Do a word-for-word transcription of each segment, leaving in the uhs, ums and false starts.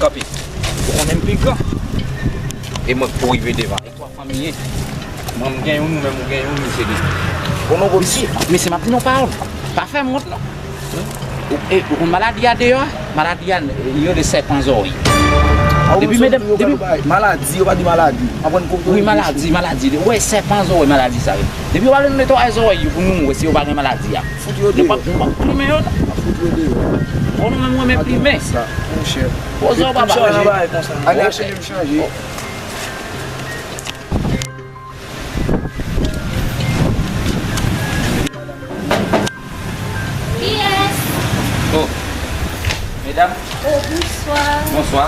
Kanpe. Ou konnen m pi gran. E mwen k pou rive devan. E twa fanmi ye. Mwen m gen youn, ou menm ou gen youn, mesye li. Bon, non, bon, mesye, mesye, m ap di nou pawòl. Pa fè m wont, non. Ou, e, ou konn maladi a deyò a? Maladi a, li rele sèpan zòrèy. Depi medam, depi maladi, yo pa di maladi. Aprann konprann. Wi, maladi, maladi. Ou wè sèpan zòrèy, maladi sa yo. Depi yo pa vle netwaye zòrèy yo pou nou wè si yo pa gen maladi a. Fout yo deyò. Nou p ap, nou p ap plimen yo, non. Fout yo deyò. Bon, nou menm, mwen renmen plimen. Sa, monchè. Poze w, papa. Chanje. Ale achte menm chanje. Kiyès? Oh, medam. Oh, bonswa. Bonswa.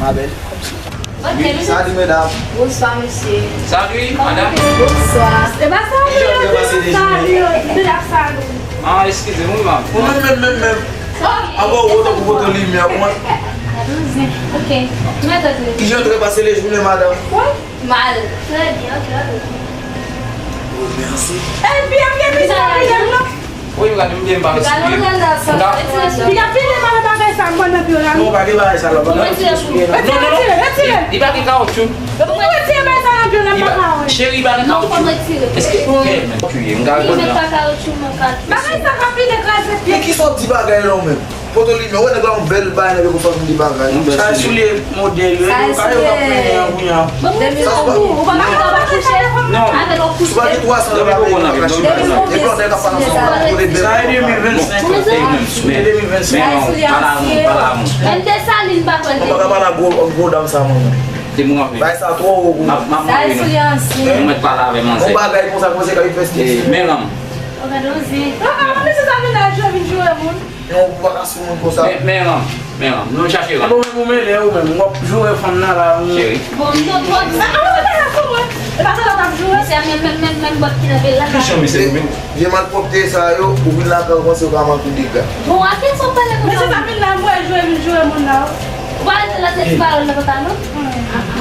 Ma belle. Ok, wi, nou salut, mesye. Bonswa, mesye. Salut, madam. Bonswa. E pa salut, yo di salut, yo di ap salut. Ah, eskize m, wi, madam. Ou menm, menm, menm, menm. Ankò, ou otan pou poto limyè, ou wè. Ok. Mèt antre. Kijan w te pase lejounen, madam? Wi. Mal. Trè byen, ok, ok. Oh, mèsi. Epi, ap gen pizza la, non? Wi, m gade m byen, m pa respekte. Piga pile mal bagay sa, m konn nan pye la. Non, pa gen bagay sa la, pa nan. Retire, retire, retire. Li pa gen kawotchou. Ou retire bagay sa nan pye la, m pa ka wè. Cheri, pa gen kawotchou. Non, fò m retire. Èske ou gen men? M ka reponn la. Li met pa kawotchou nan kat. Bagay sa ka pile kraze pye. Men kisa w di bagay la ou menm? Poto limyè, ou wè nèg la yon bèl bagay, nèg yo konn fè moun di bagay. Yon bèl soulye. Modèl yo, yo ka yo k ap mennen an kounya. Bon, mwen di w, ou pa ka touche avè l yon kout. Si w pa gen twa san dola, men ou pa ka chita la. E blòdè k ap pale ansanm, ou pa konnen bèl. Sa e de mil vennsenk. E de mil vennsenk. Menm Desalin pa kwè l te. Ou pa ka pale ak gwo, gwo dam sa, mwen. Bay sa twò wo pou mwen. Sa e sou li ansyen. Mwen mèt pale avè manzè. Yon bagay konsa, konsa, ka yon fèstiv. Men lanm. Ou gade yon zen. Ah, ah, mesye sa vin la, jwe, vin joure moun. Non, ou pa ka sou moun konsa. Men, men ran, men ran. Nou chache ran. Bon, men ou mele ou menm, w ap joure fanm nan la, ou. Cheri. Bon, m twò, twò di sa. Ah, ah, ah, ah, ah, e pa sa lòt ap joure. Mesye a menm, menm, menm, menm bòt ki leve la. Ki chan mesye li menm? Vye malpwòpte sa yo, ou vin lakay ou panse ou ka manke dega. Bon, a kiyès w ap pale konsa? Mesye sa vin la, m wè joure, vin joure moun la. Ou pa rete la tèt ti balon nan pantalon?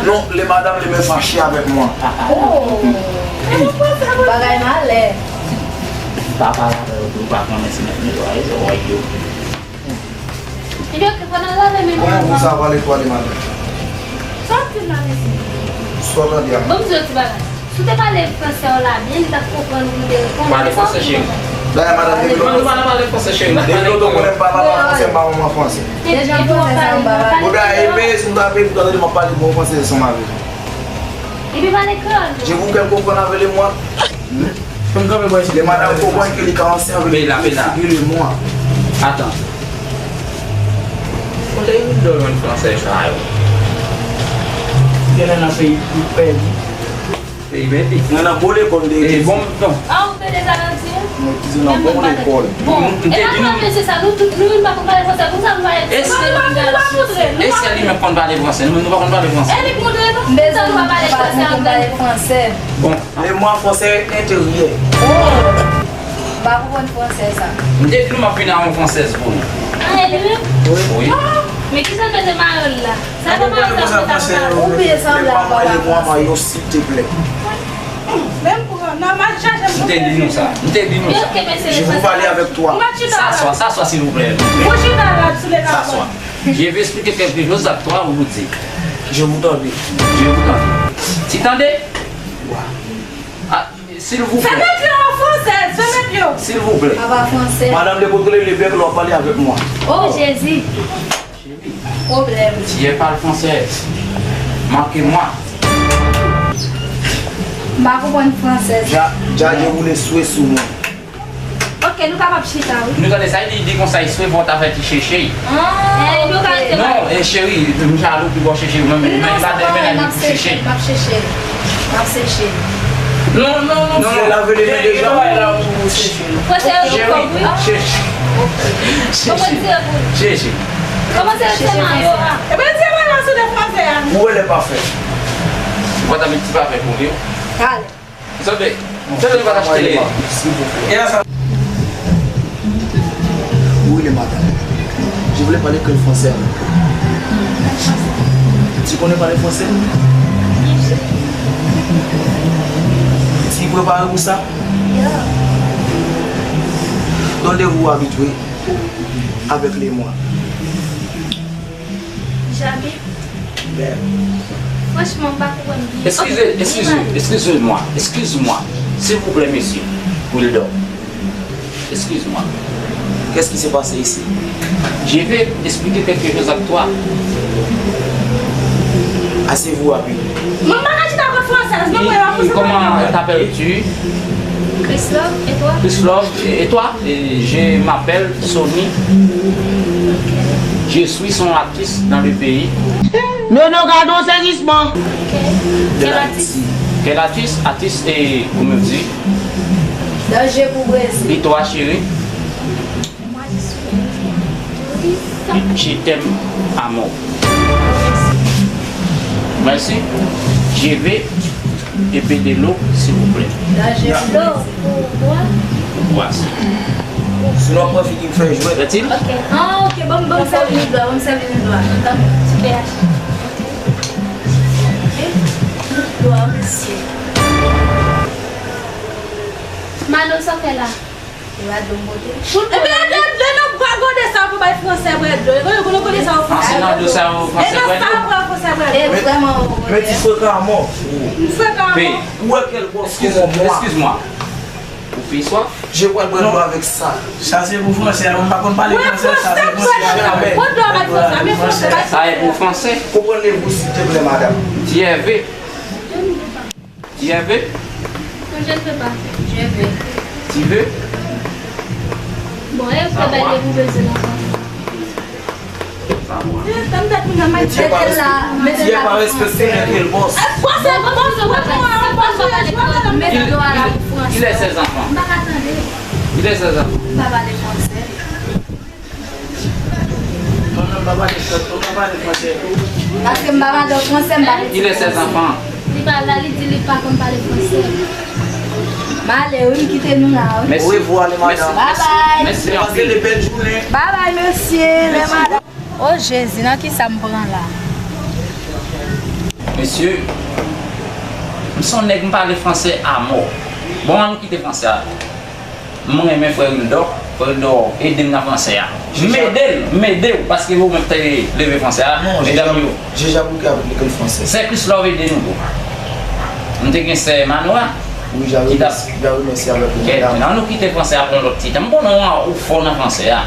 Non, les madames, les mères fâchées avec moi. Oh. Bagay malè. Pa pale avè yo, pou yo pa konnen si n ap netwaye zòrèy yo. Ebyen, ok, fò n al lave men nou. Kòman pou sa pale twò de maten? Sa w ap di m la, mesye? Sa w tande a? Bon, m di w ti bagay. Si w te pale fransè w la byen, m t ap konprann ou te reponn. Pale fransè, cheri. Dayè, madanm, depi lontan, depi lontan, konnen m pa papa fransè, m pa manman fransè. Depi w ap pale, m ap pale. Bon, dayè, epi, si m ta peye pou tande, m ap pale bon fransè ansanm avè w. Epi pale kreyòl. Je vous qu'elle comprenne avec les mois. Fè m kanpe bò isit. Les madames comprennent que li ka ansanm avè les figures de moi. Atan. Kote Hilda jwenn fransè sa yo? Genlè nan peyi pèdi. Peyi pèdi. Mwen nan bon lekòl de. E bon, non. Ah, ou te deja nan di? Mwen te nan bon lekòl. Bon, e pa pran mesye sa, nou tout, nou menm pa konn pale fransè, konsa nou pale. Èske, èske li menm konn pale fransè? Nou menm nou pa konn pale fransè. E li k montre nou? Konsa nou pa pale fransè anglè. Bon. Le mwa fransè enteryè. Oh! M pa konprann fransè sa. M te di nou m ap vin ak yon fransèz pou nou. Ah, e li menm? Wi. Oh! Men kijan l mete mayòl la? Sa nan mayòl la pou ta pale. Ou byen sanble ak papa fransè. Menm pou nan match chache m. M te di nou sa. M te di nou sa. Je vous parle avec toi. Sa swa, sa swa, s'il vous plaît. Ou chita la sou le kapot. Sa swa. Je vais expliquer quelque chose à toi, ou di. Je vous tande. Je vous tande. Ti tande? Wa. Ah, s'il vous plaît. Fè met yo an fransè, fè met yo. S'il vous plaît. Papa fransè. Madame de contrôler le bec, là, parlez avec moi. Oh, Jezi. Pwoblèm. Si elle parle français, marquez-moi. M pa konprann fransè. Dja, dja dewoule swe sou mwen. Ok, nou kapab chita, wi. Nou tande sa, li di konsa, espre fò w ta fè ti chèchèy. Ah, eh, nou ka rete. Non, eh, cheri, m jalou pou w chèchèy, men, men, men, men, men, men, chèchèy. M ap chèchèy. M ap chèchèy. Non, non, non, non, non. Lave le men deja. Chèchèy. Chèchèy. Chèchèy. Kòman se, se mayo a? Ebyen, se mayo a sou de fransè a. Ou wè lè pa fè. Ou pa ta met ti pa fè pou li. Kale. Sòde, sòde nou pa t achte li. Silvouplè. Wi, le matin. Je voulais parler que le français avec vous. Tu connais parler français? Tu es préparé pour ça? Donde vous habitez avec les mois. Jabi, franchman, m pa konprann byen. Excusez, excusez, excusez-moi, excuse-moi, s'il vous plaît, monsieur Wildor. Excuse-moi. Qu'est-ce qui s'est passé ici? Je vais expliquer quelque chose à toi. Asseyez-vous rapidement. Mwen pa ka chita kot fransèz, non, mwen pa. Et comment t'appelles-tu? Chrislove, et toi? Chrislove, et toi? Et je m'appelle Sony. Je suis son artiste dans le pays. Non, non, gade yon sezisman. Ok. Quel artiste? Quel artiste? Artiste, et comment dire? Danje pou Brezil. Et toi, chérie? Moi, je suis une touriste. Je t'aime à mort. Merci. Je vais et payer de l'eau, s'il vous plaît. Danje pou Brezil. Dlo pou bwè. Boire. Sinon, pran figi m fè jwèt. Est-il? Ok. Ah, ok. Bon, bon, sèvi nou dlo, bon, sèvi nou dlo. Super. Ok. Dlo, mesye. Malo, sa w fè la? E pa dlo m pote. Ebyen, lè, lè nou pran gode sa pou bay fransè bwè dlo. E konnen, konnen, konnen sa yo fransè. Ah, se nan dlo sa yo fransè bwè dlo. E nan sa yo fransè bwè dlo. E vrèman, men ti frekan a mò. M frekan a mò. Ou wè kèl bòs kòman mwa. Excuse-moi. Ou pi swaf? Je pral bwè dlo avèk sa. Sa se pou fransè, mwen pa konn pale fransè, sa se pou fransè. Pran dlo avèk fransè, men fransè. Sa e pou fransè. Konprann le vous, s'il te plaît, madame. Ti Ève. Tu es ve? Non, je ne peux pas. Je vais. Tu veux? Bon, e ou fè bay de pou bezwen nan sa. Sa mwen. Mesye pa respekte, mesye pa respekte nèg ke l bòs. Il, il, il est ses enfants. Il est ses enfants. Non, non, pa pale fransè, pa pale fransè tou. Paske m pa madan fransè, m pa vle di fransè. Il est ses enfants. Li pa la, li di li pa konn pale fransè. M ale wi, m kite nou la wi. Merci. Au revoir, les madames. Bye bye. Merci anpil. Pase de bèl jounen. Bye bye, mesye, les madames. Oh Jezi, nan kisa m pran la? Mesye, m se yon nèg, m pale fransè a mò. Bon, ann kite fransè a. M renmen frè Wildor. Frè Wildor ede m nan fransè a. M ede l, m ede w, paske ou menm te leve fransè a, medam yo. J'ai déjà bouqué avec l'école française. Sè Chrislove ede nou tou. M te gen sè Manoa. Oui, j'avais remercié, j'avais remercié avec une dame. Kèt, ann nou kite fransè a pou yon lòt ti tan. M konnen w, ou fò nan fransè a.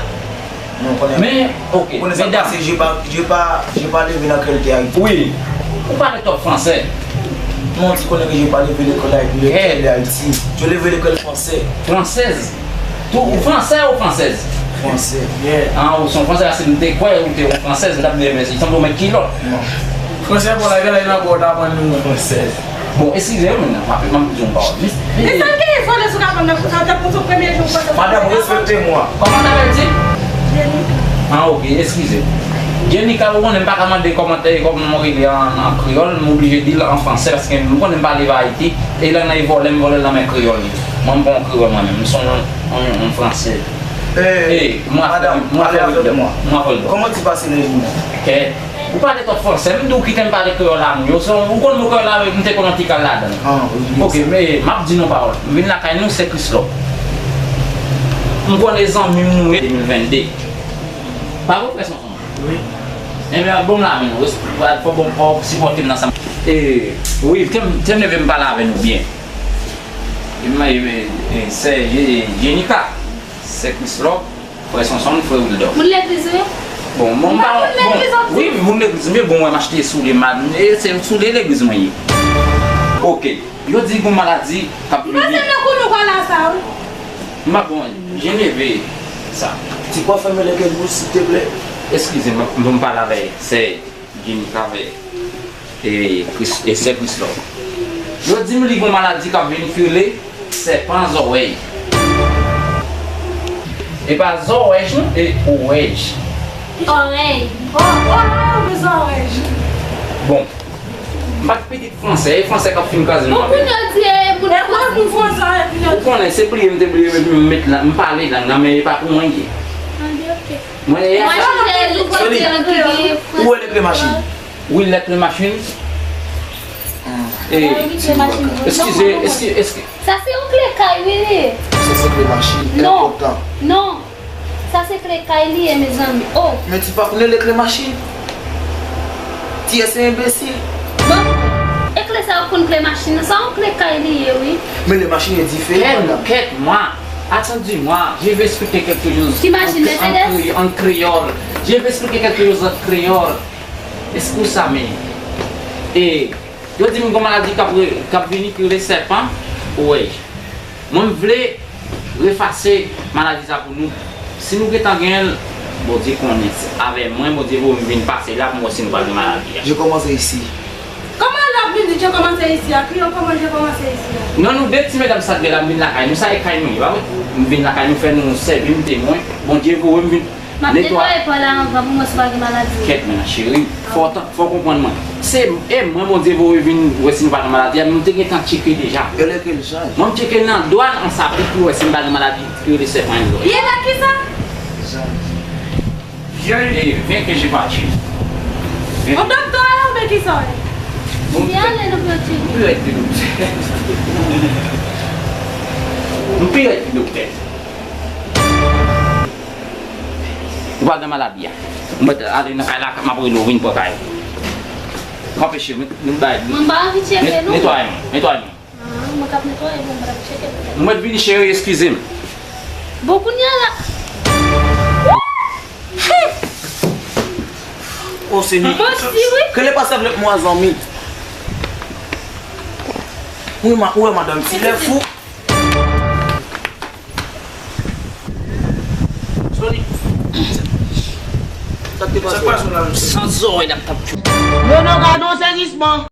Non, konnen. Men, ok, medam. Konnen sa pase, je pa, je pa, je pa leve nan kèlte Ayiti. Wi. Ou pale twòp fransè. Non, ti konnen ke je pa leve lekòl Ayiti, lekòl Ayiti. Je leve lekòl fransè. Fransèz? Tou, ou fransè ou fransèz? Fransè. Ah, ou se yon fransè, paske m te kwè ou te yon fransèz, m t ap di, men, li sanble yon mèt kilòt. Non. Fransè, bon, la, gade, nan kò w ta aprann nou fransèz. Bon, eskize m, m ap, m ap di yon pawòl. Men, men sa k genyen vòlè sou kapon nan kousa, tankou se premye jou fransè. Madame, respectez-moi. Kòman w t ap di? Jenika. Ah, ok, eskize. Jenika, ou konnen m pa ka mande kòman te, kòman w rele an, an kreyòl, m oblije di l an fransè, paske m konnen m pa leve Ayiti, e lang nan e vòlè, m vòlè l nan men kreyòl li. Mwen, m pa yon kreyòl mwen menm, m se yon, yon, yon fransè. Eh, eh, mwen, madame, mwen, parlez avec moi. Mwen, mwen, kòman ti pase nan jounen? Kè, ou pale twòp fransè, m di w kite m pale kreyòl a moun yo. Se, ou konn mo kreyòl la, m te konn antikal ladan l. Ah, wi, wi. Ok, men m ap di nou pawòl. M vin lakay nou, sè Chrislove. M konnen zanmi m nou ye de mil venn de. Pa vre, frè Sonson? Wi. Ebyen, bon, m la, men, fò bon, fò sipòte m nan sa. E, wi, te m, te m leve m pale avè nou byen. E m, e, e, sè Je-, Jenika, sè Chrislove, frè Sonson, frè Wildor. Moun legliz ou ye? Bon, bon, m pa, bon, wi, moun legliz m ye, bon, wè m achte soulye, m a, e se soulye legliz mwen ye. Ok. Yo di gon maladi k ap vini. M panse nan kou nou pale sa, wi. M pa bon, je leve sa. Ti kwa fèmen lè kèl bouch, silteplè. Eskize m, m pale avè sè Jenika avè, e, Chris, e sè Chrislove. Yo di m li gon maladi k ap vin ki rele sèpan zòrèy. E pa zòwèj non, e owèj. Orèy. O, o, o, zòwèj. Bon. M pa t pitit fransè, e fransè k ap fin kraze m. Bon, moun yo di, e, moun fransè. Ou konnen, se bliye m te bliye, m met la, m pale lang nan, men e pa pou mwen ye. Mwen, e, ou wè lèt le machin? Wi, lèt le machin. E, eskize, eskize, eskize. Sa se yon kle kay, wi, li ye. Sa se kle machin, enpòtan. Non, non. Sa se kle kay li ye, mezanmi. Oh. Men ti pa konnen lèt le machin. Ti, se enbesil. Bon, e kle sa yo konn kle machin nan, sa yon kle kay li ye, wi. Men le machin e diferan, Kèt, madanm. kèt mwa. Attendez-moi, je vais expliquer quelque chose. Ki machin, en, Mercedes? En, en créole. Je vais expliquer quelque chose en créole. Escúchame. E, yo di m gon maladi k ap re- k ap vini ki rele sèpan. Ou wè. Mwen m vle refase maladi sa pou nou. Si nou gentan genyen l, Bondye konnen. Avè mwen, Bondye voye m vin pase la pou m wè si nou pa gen maladi a. Je commence ici. Kòman l ap vin di je kòmanse isi a? Kriye kòman je kòmanse isi a? Non, nou de ti medam sa t gen la, m vin lakay nou, sa e kay nou ye, pa vre? M vin lakay nou, fè nou sèvi m temwen. Bondye voye m vin M ap netwaye. Netwaye pa la anvan pou mwen si pa gen maladi. Kèt, men cheri, fò w tan- fò w konprann mwen. Se e mwen Bondye voye vin wè si nou pa gen maladi a, men nou te gentan tcheke deja. Yo le ke l jan. Mwen m tcheke l nan dwàn an sapit pou wè si m pa gen maladi ki rele sèpan yo. Ye la ki sa? E vyen ke je pati. Yon doktè a oubyen ki sa w ye? Li ale nan pwoti. M pi rèd ke doktè. M pi rèd ke doktè. Ou pa gen maladi a. Ou mèt ale nan kay la, m ap rele w vin pran kay ou. Kanpe cheri, nou bay. Mwen pa anvi tcheke nou. Netwaye mwen, netwaye mwen. Ah, mwen k ap netwaye, bon, mwen ap tcheke. Nou mèt vini cheri, eskize m. Bon, kounye a la. O Senyè. Bon, si wi. Kele pase avèk mwa zanmi. Wi, ma, ou wè madanm ti lè fou. Soni. Sa te pase. San zòrèy l ap tap tchou. Yo nan gade yon sezisman.